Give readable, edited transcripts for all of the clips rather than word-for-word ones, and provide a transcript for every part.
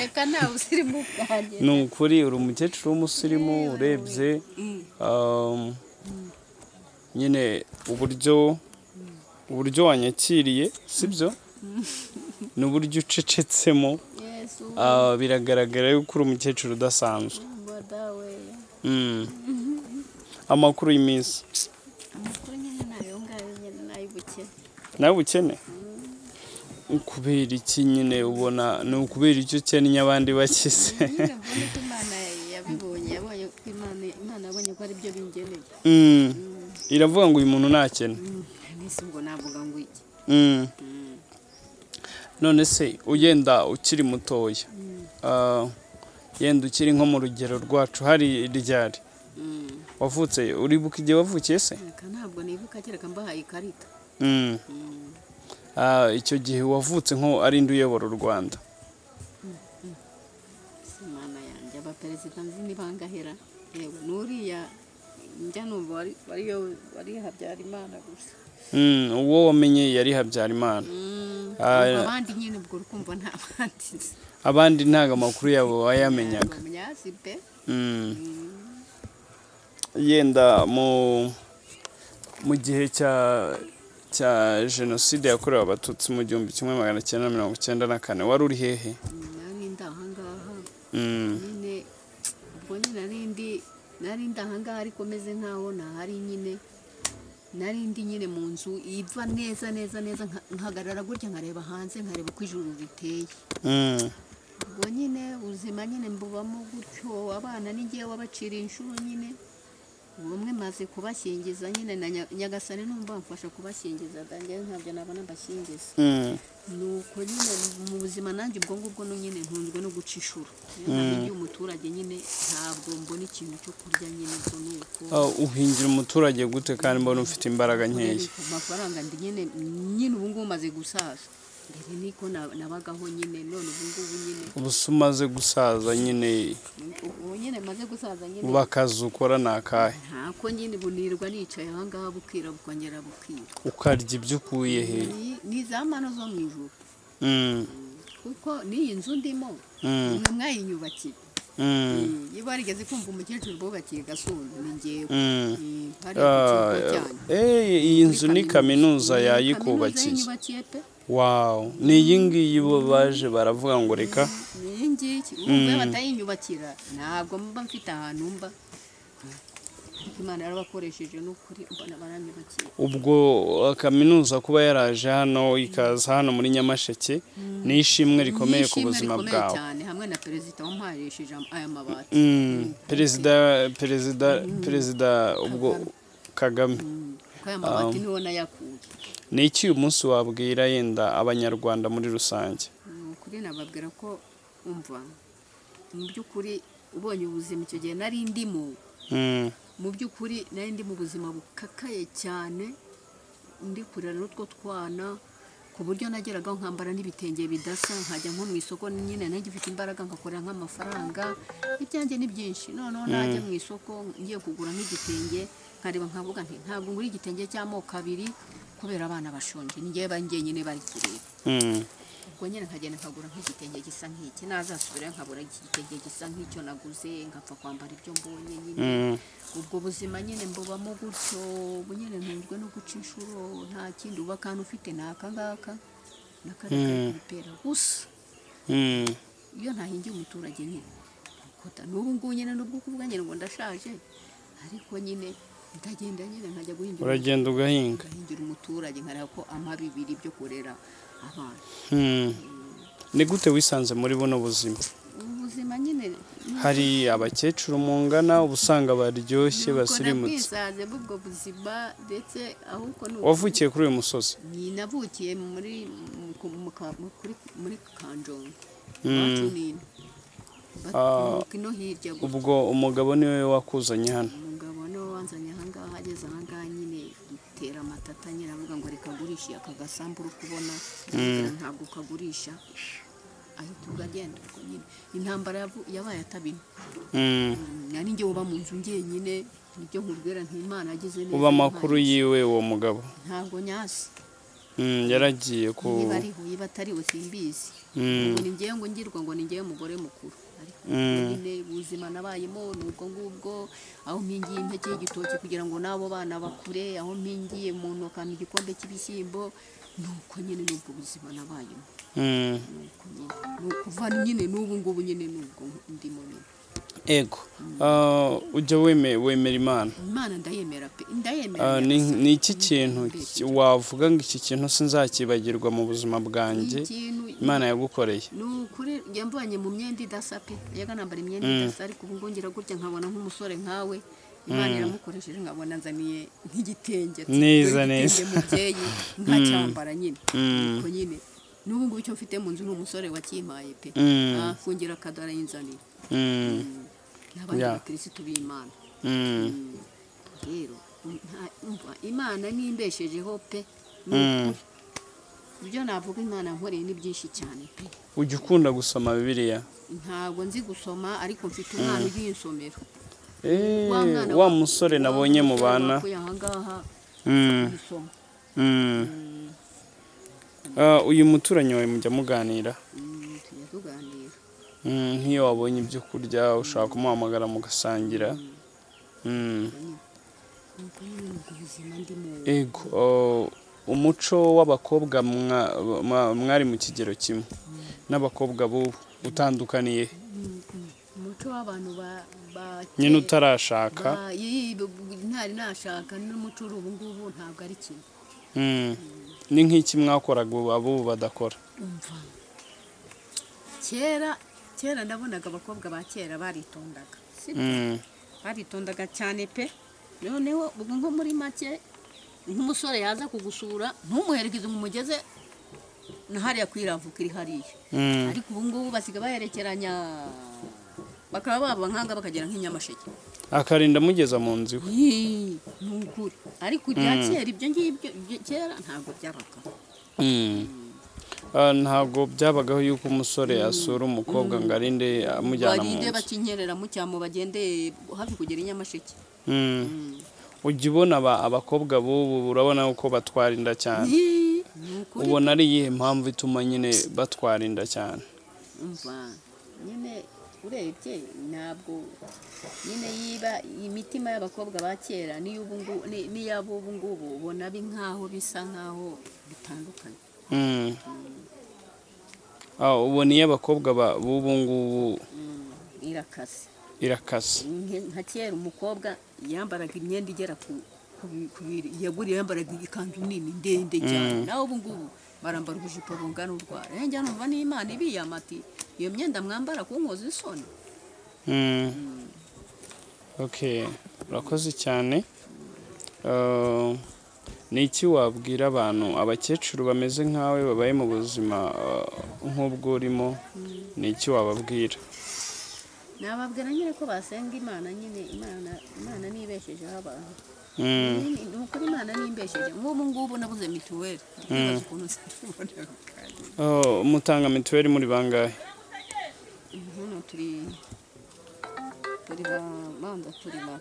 Reka, nta busirimu bwanjye. Ni ukuri, uri umukecuru w'umusirimu urebye. Nyine uburyo wanyakiriye, sibyo, n'uburyo ucecetsemo. Yesu. Biragaragara yuko uri umukecuru udasanzwe. Dawe. Amakuru y'iminsi? Amakuru nyine ni ayo ngayo nyine, ni ay'ubukene. Nawe ubukene? Kubera iki nyine ubona ni ukubera icyo ukennye abandi bakize? Nyine mbona ko Imana yabibonye, yabonye ko Imana yabonye ko ari byo bingeneye. Iravuga ngo uyu muntu ntakene. Nese ubwo navuga ngo iki? None se ugenda ukiri mutoya, yenda ukiri nko mu rugero rwacu, hari ryari wavutse? Uribuka igihe wavukiye se? Reka, ntabwo nibuka, kereka mbahaye ikarita. Icyo gihe wavutse nko ari nde uyobora u Rwanda? Si Imana yanjye, abaperezida nzi ni bangahera? Yewe, n'uriya njya numva wari Habyarimana gusa. Uwo wamenye yari Habyarimana? Ubwo abandi nyine, ubwo uri kumva nta bandi nzi. Abandi ntabwo amakuru yabo wayamenyaga? Ntabwo nyazi pe. Yenda mu gihe cya jenoside yakorewe Abatutsi mu 1994, wari uri hehe? Nari ndi ahangaha. Nyine ubwo nyine nari ndi ahangaha, ariko meze nkaho ntahari nyine. Nari ndi nyine mu nzu iva neza neza neza, nkahagarara gutya nkareba hanze, nkareba uko ijuru riteye. Ubwo nyine ubuzima nyine mbubamo gutyo. Abana ni ngewe wabaciriye inshuro nyine. Bamwe maze kubashyingiza nyine na Nyagasani numva mfasha kubashyingiza, njyewe ntabyo nabona mbashyingiza. Nuko nyine mu buzima nanjye ubwo ngubwo no nyine ntunzwe no guca inshuro. Iyo ntahingiye umuturage nyine ntabwo mbona ikintu cyo kurya nyine, ubwo ni uko. Uhingira umuturage gute kandi mbona ufite imbaraga nkeya? Ku mafaranga ndi nyine ubu ngubu maze gusaza, mbere niko nabagaho nyine, none ubu ngubu nyine. Ubu se umaze gusaza nyine? Ubu nyine maze gusaza nyine. Ubu akazi ukora ni akahe? Ntako nyine, ubu nirirwa nicaye aha ngaha, bukira bukongera bukira. Ukarya ibyo ukuye he? Ni za mano zo mu ijuru. Kuko n'iyi nzu ndimo, mwe mwayinyubakiye. Niba warigeze kumva umukecuru bubakiye gasundo, ni ngewe. Hariya ku kigo cyanyu. Iyi nzu ni kaminuza Kaminuza yayikubakiye? Yayinyubakiye pe. Wow, ni iyi ngiyi bo baje baravuga ngo reka. Ni iyi ngiyi. Urumva iyo batayinyubakira ntabwo mba mfite ahantu mba, ariko Imana yarabakoresheje n'ukuri, mbona baranyubakiye. Ubwo kaminuza kuba yaraje hano, ikaza hano muri Nyamasheke, ni ishimwe rikomeye Ni ku ishimwe buzima rikomeye bwawe. cyane, hamwe na perezida wamuharishije aya mabati. Perezida ubwo Kagame. Kuko aya mabati niwo nayakuye. Ni iki uyu munsi wabwira yenda Abanyarwanda muri rusange? Ni ukuri nababwira ko, umva, mu by'ukuri ubonye ubuzima icyo gihe nari ndimo, mu by'ukuri nari ndi mu buzima bukakaye cyane, ndi kurera n'utwo twana, ku buryo nageragaho nkambara n'ibitenge bidasa, nkajya nko mu isoko nyine nagifite imbaraga, ngakorera nk'amafaranga, ibyanjye ni byinshi. Noneho najya mu isoko ngiye kugura nk'igitenge, nkareba nkavuga nti ntabwo ngura igitenge cy'amoko abiri kubera abana bashonje, ni njyewe njyenyine bari kureba. Ubwo nyine nkagenda nkagura nk'igitenge gisa nk'iki, nazasubirayo nkabura iki gitenge gisa nk'icyo naguze, nkapfa kwambara ibyo mbonye nyine. Ubwo buzima nyine mbubamo gutyo. Ubu nyine ntunzwe no guca inshuro, nta kindi. Ubu akantu ufite ni aka ngaka na kariya kari kubipera gusa. Iyo ntahingiye umuturage nyine nuko n'ubu ngubu nyine, nubwo kuvuga nyine ngo ndashaje, ariko nyine ndagenda nyine nkajya guhingira. Uragenda ugahinga? Ngahingira umuturage, nkareba ko ampa bibiri byo kurera abana. Ni gute wisanze muri buno buzima? Ubu buzima nyine Hari abakecuru mungana uba usanga baryoshye, nuko basirimutse. Nabwisanze ubwo buzima, ndetse ahubwo ni Wavukiye kuri uyu musozi? Ni navukiye muri mu- ku- mu ka- mu- kuri- muri Kanjongo iwacu, nino ino hirya gutya. Ubwo umugabo niwe wakuzanye hano? Umugabo niwe wanzanye ahangaha. Ageze ahangaha nyine dutera amatata nyine, avuga ngo reka agurishe aka gasambu uri kubona. Ndamubwira ntabwo ukagurisha, ahita ubwo agenda. Ubwo nyine intambara yabaye atabino. Nari njye uba mu nzu njyenyine, nibyo nkubwira nti Imana yagize neza. Uba amakuru yampaye. yiwe uwo mugabo? Ntabwo nyasi. Yaragiye ku Niba ariho, niba atariho simbizi. Ubwo ni njyewe ngo ngirwa ngo ni njyewe mugore mukuru, ariko nyine ubuzima nabayemo ni ubwo ngubwo, aho mpingiye impeke y'igitoki kugira ngo n'abo bana bakure, aho mpingiye umuntu akampa igikombe cy'ibishyimbo, ni uko nyine n'ubwo buzima nabayemo. Ni uko nyine, ni ukuva nyine n'ubu ngubu nyine n'ubwo ndimo nyine. Ego. Ujya wemera Imana? Imana ndayemera pe, ndayemera. Ni iki kintu wavuga ngo iki kintu sinzakibagirwa mu buzima bwanjye Ikintu Imana yagukoreye? Ni ukuri njya mvanye mu myenda idasa pe, najyaga nambara imyenda idasa, ariko ubu ngubu ngira gutya nkabona nk'umusore nkawe Imana iramukoresheje, nkabona nzaniye nk'igitenge, ati, Neza, "Dore neza. igitenge mubyeyi," nkacyambara nyine. Ariko nyine n'ubu ngubu icyo mfite mu nzu ni umusore wakimpaye pe. Kongera akadara yinzaniye n'abandi bakirisitu b'Imana. Rero umva, Imana nimbeshejeho pe, ni ukuri ibyo navuga Imana nkoreye ni byinshi cyane pe. Ujya ukunda gusoma Bibiliya? Ntabwo nzi gusoma, ariko mfite umwana ugiye insomero. Eh, wa musore nabonye wa mu musore bana. wakuye ahangaha gusoma. Uyu muturanyi wawe mujya muganira? Tujya tuganira. Nk'iyo wabonye ibyo kurya ushobora kumuhamagara mugasangira? Nuko nyine ni ubwo buzima ndimo. Ego. Oh, umuco w'abakobwa mwari mu kigero kimwe n'abakobwa b'ubu utandukaniye he? Umuco w'abantu ba Nyine utarashaka. Ntari nashaka n'umuco uri ubu ngubu ntabwo ari kimwe. Ni nk'iki mwakoraga ubu ab'ubu badakora? Umva, kera kera ndabonaga abakobwa ba kera baritondaga, sibyo? Baritondaga cyane pe. Noneho ubu nko muri make nk'umusore yaza kugusura ntumuherekeze ngo umugeze na hariya kwiravuka iri hariya. Ariko ubu ngubu basiga baherekeranya, bakaba baba nkanga bakagera nk'inyamasheke. Akarinda amugeza mu nzu iwe. Hii, ni ukuri, ariko ibya kera ibyo ngibyo kera ntabwo byabagaho. Ntabwo byabagaho yuko umusore asura umukobwa ngo arinde amujyana mu Barinde nzu. bakinyerera mu cyamo, bagende hafi kugera i Nyamasheke. Ujya ubona abakobwa b'ubu, urabona ko batwara inda cyane? Hii, ni ukuri. Ubona ari iyihe mpamvu ituma nyine batwara inda cyane? Umva nyine, urebye ntabwo nyine yiba imitima y'abakobwa ba kera n'iy'ubu ngubu n'iy'ab'ubu ngubu, ubona bi nkaho bisa nkaho bitandukanye. Ubona iyo abakobwa b'ubu ngubu Irakase. Irakase. Nka kera umukobwa yambaraga imyenda igera ku biri yaguriye, yambaraga ikanzu nini ndende cyane, naho ubu ngubu barambara ubujipo bungana urwara. Njya numva n'Imana ibiyama ati iyo myenda mwambara kunkoza isoni. Okay, urakoze cyane. Ni iki wabwira abantu, abakecuru bameze nkawe babaye mu buzima nk'ubwo urimo? Ni iki wababwira? Nababwira nyine ko basenga Imana nyine, Imana nibeshejeho abantu. Ni ukuri Imana nimbesheje. Nk'ubu ngubu nabuze mituweli, ndibaza ukuntu nzabibona. Oh, mutanga mituweli muri bangahe? Hano turi banza turi ba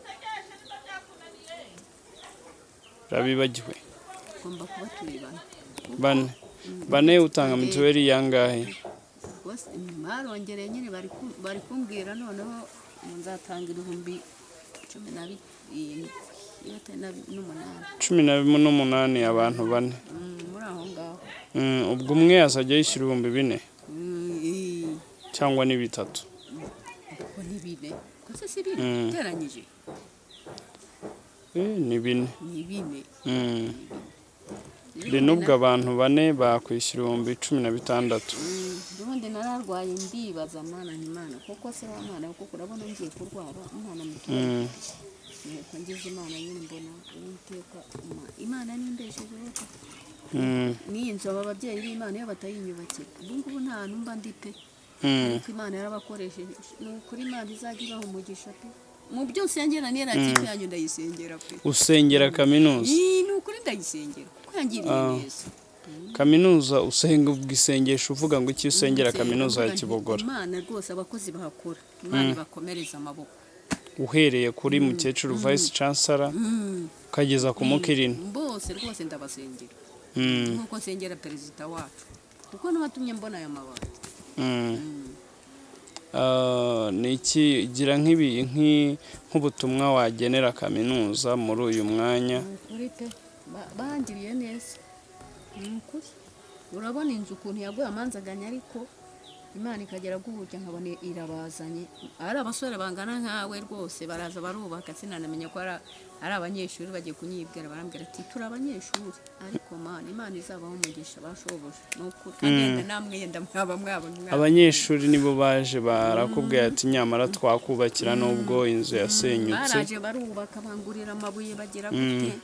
Urabibagiwe? Tugomba kuba turi bane. Bane, bane. Utanga mituweli yangahe? Rwose barongereye nyine, bari kumbwira noneho ngo nzatanga 18,000 iyo atari na 8. 18 abantu bane? Muri aho ngaho. Ubwo umwe azajya yishyura 4000 cyangwa ni 3? Ubwo ni 4 kose, si 4 uteranyije? Eh, ni 4. Ni 4. Rero nubwo abantu bane bakwishyura 16,000. Ubundi nararwaye, ndibaza Mana, ni Imana kuko se wa mwana, kuko urabona ngiye kurwara umwana mutoya. Nuko ngize Imana nyine mbona Uwiteka Imana nimbeshejeho. N'iyi nzu aba babyeyi b'Imana iyo batayinyubakira ubu ngubu nta hantu mba ndi pe. Ariko Imana yarabakoresheje, ni ukuri Imana izajya ibaha umugisha pe. Mu byo nsengera niyo kipe yanyu ndayisengera pe. Usengera kaminuza? Ii, ni ukuri ndayisengera kuko yangiriye neza. Kaminuza usenga ubwo isengesho uvuga ngo iki usengera Nsenga kaminuza ya mvuga nti, Kibogora? Imana rwose abakozi bahakora Imana ibakomereza amaboko. Uhereye kuri mukecuru vice chancellor ukageza ku mukirina? Bose rwose ndabasengera. Nk'uko nsengera perezida wacu, kuko niwe watumye mbona aya mabati. Ni iki, gira nk'ibi nk'ubutumwa wagenera kaminuza muri uyu mwanya? Ni ukuri pe, bangiriye neza, ni ukuri. Urabona inzu ukuntu yaguye amanzaganya, ariko Imana ikagera guhurya nkabona irabazanye, ari abasore bangana nkawe rwose, baraza barubaka, sinanamenya ko ari abanyeshuri. Bagiye kunyibwira, barambwira ati: "Turi abanyeshuri." Ariko Mana, Imana izabaho umugisha, bashoboje, ni ukuri. Kandi yenda namwe yenda mwaba mwabona Abanyeshuri nibo baje barakubwira ati: "Nyamara twakubakira nubwo inzu yasenyutse." Baraje barubaka, bangurira amabuye, bagira gute,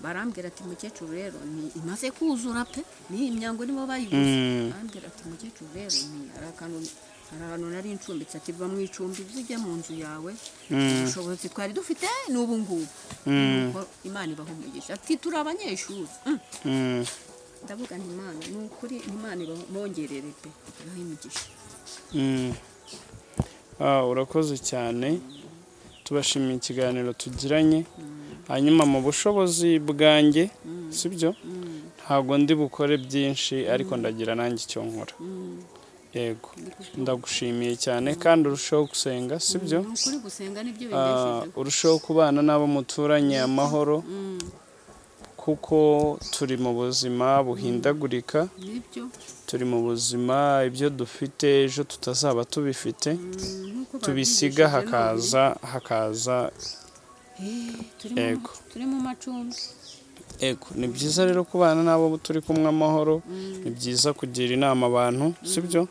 barambwira ati: "Mukecuru rero," ni imaze kuzura pe, n'iyi myango nibo bayiguze. Barambwira ati: "Mukecuru rero, ni hari akantu, hari ahantu nari ncumbitse," ati: "Va mu icumbi ujye mu nzu yawe, ubushobozi twari dufite ni ubu ngubu." Nuko Imana ibaha umugisha, ati: "Turi abanyeshuri." Ndavuga nti: "Imana, ni ukuri, Imana ibongerere pe, ibahe imigisha." Urakoze cyane, tubashimiye ikiganiro tugiranye. Hanyuma mu bushobozi bwanjye, sibyo, ntabwo ndi bukore byinshi, ariko ndagira nanjye icyo nkora. Yego, ndagushimiye cyane, kandi urusheho gusenga, sibyo? Ni ukuri, gusenga nibyo bimbeshejeho. Urusheho kubana n'abo muturanye amahoro, kuko turi mu buzima buhindagurika. Nibyo. Turi mu buzima ibyo dufite ejo tutazaba tubifite, Nk'uko tubisiga babyigishije none. hakaza Yego. Turi mu macumbi. Ego, ni byiza rero kubana n'abo turi kumwe amahoro, ni byiza kugira inama abantu, sibyo?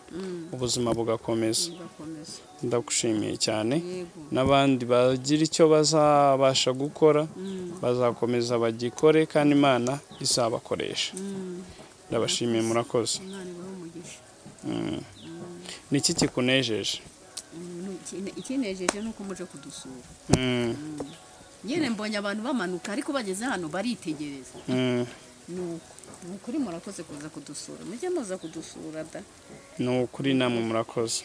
Ubuzima bugakomeza. Bugakomeza. Ndagushimiye cyane. Yego. N'abandi bagira icyo bazabasha gukora, bazakomeza bagikore, kandi Imana izabakoresha. Ndabashimiye, murakoze. Imana ibahe umugisha. Ni iki kikunejeje? Ikinejeje ni uko muje kudusura. Nyine mbonye abantu bamanuka, ariko bageze hano baritegereza. Nuko ni ukuri, murakoze kuza kudusura, mujye muza kudusura da. Ni ukuri, namwe murakoze.